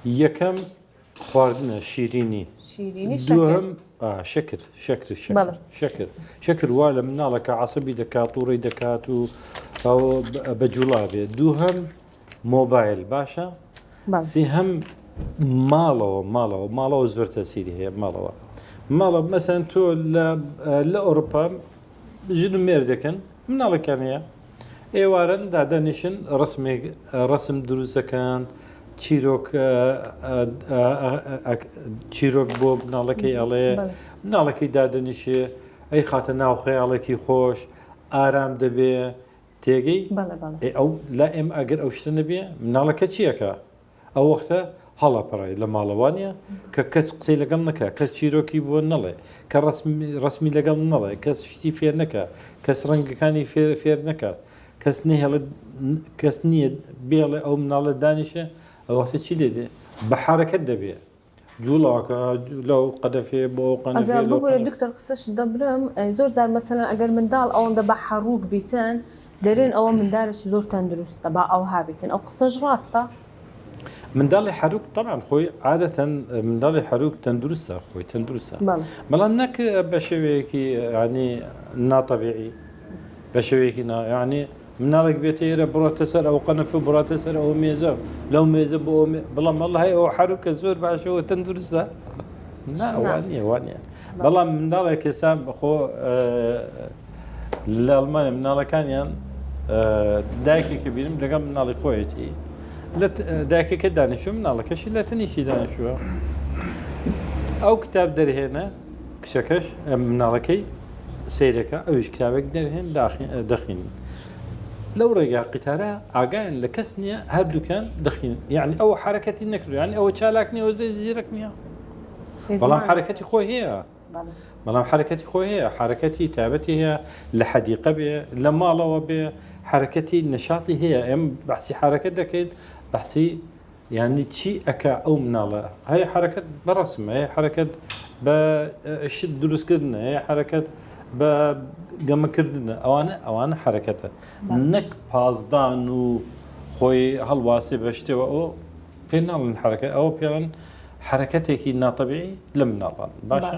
یەکەم خواردنە شیرینی شیرینی دووەم شەکر شەکر شەکر شەکر شەکر وا لە مناڵەکە عسەبی دەکات تووڕی دەکات و بە جوڵا بێت دووهەم مۆبایل باشە سێهەم ماڵەوە ماڵەوە ماڵەوە زۆر تەسیری هەیە ماڵەوە ماڵە مەسەن تۆ لە ئەوروپا ژن و مێردەکەن مناڵەکان هەیە ئێوارن دادەنیشن ڕسمێک ڕسم دروستەکەن چیرۆک چیرۆک بۆ مناڵەکەی ئەڵێ مناڵەکەی دادەنیشێ ئەی خاتە ناو خەیاڵێکی خۆش ئارام دەبێ تێگەی؟ بەڵێ بەڵێ. ئێ ئەو لا ئێمە ئەگەر ئەو شتە نەبێ مناڵەکە چیەکا؟ ئەو وەختە هەڵەپەڕێ لە ماڵە وانە کە کەس قسەی لەگەڵ نەکا کەس چیرۆکی بۆ نەڵێ کە ڕسمی لەگەڵ نەڵێ کەس شتی فێر نەکا کەس ڕەنگەکانی فێر فێر نەکات کەس نهێڵێت کەس نییە بێڵێ ئەو مناڵە دانیشێ ئەو وەختە چی لێ دێ بە حرەکەت دەبێ جوڵاکە لەو قەدەفێ بۆ ئەو قەنەفێ ئەجا لەو ببورە قەنەفێ. دکتۆر قسەشت دەبرم زۆر جار مەسەلەن ئەگەر منداڵ ئەوەندە بە حەڕوک بیتن دەرێن ئەوە مندالێکی زۆر تەندروستە با ئەوها بیتن ئەو قسەش ڕاستە؟ منداڵی حەروک تەبعەن خۆی عادەتەن منداڵی حەروک تەندروستە خۆی تەندروستە بەڵێ. بەڵام نەک بە شێوەیەکی یانی ناتەبیعی بە شێوەیەکی نا یانی مناڵێک بێتە ئێرە بڕۆتە سەر ئەو قەنەفە بڕاتە سەر ئەو مێزە لەو مێزە بۆ ئەو بەڵام وەڵڵاهی ئەو حەروکە زۆر باشەوە تەندروستە نا وانە وانە بەڵام منداڵێک ئێستا بەخۆ لە ئەڵمانیا مناڵەکانیان دایکێکە بیرم لەگەڵ مناڵی خۆیەتی لە دایکەکە دانیشتووە مناڵەکەشی لە تەنیشتی دانیشتووە ئەو کتاب دەرهێنە کچەکەش مناڵەکەی سەیرەکە ئەویش کتابێک دەرهێن دەخین لەو ڕێگا قیتارە ئاگایان لە کەس نییە هەردووکیان دەخین یعنی ئەوە حرەکەتی نەکرد یعنی ئەوە چالاک نییە ئەوە زیرەک نییە بەڵام حرەکەتی خۆی هەیە بەڵام حرەکەتی خۆی هەیە حرەکەتی تابەتی هەیە لە حەدیقە بێ لە ماڵەوە بێ حرەکەتی نەشاتی هەیە ئێم بەحسی حرەکەت دەکەیت بەحسی یانی چی ئەکا ئەو مناڵە هەیە حەرەکەت بە ڕەسم هەیە حەرەکەت بە شت دروستکردن هەیە حەرەکەت بە گەمەکردنە ئەوانە ئەوانە حەرەکەتە نەک پازدان و خۆی هەڵواسێ بە شتەوە ئەو پێ ناڵن حەرەکە ئەوە پێڵن حەرەکەتێکی ناتەبیعی لە مناڵان باشە.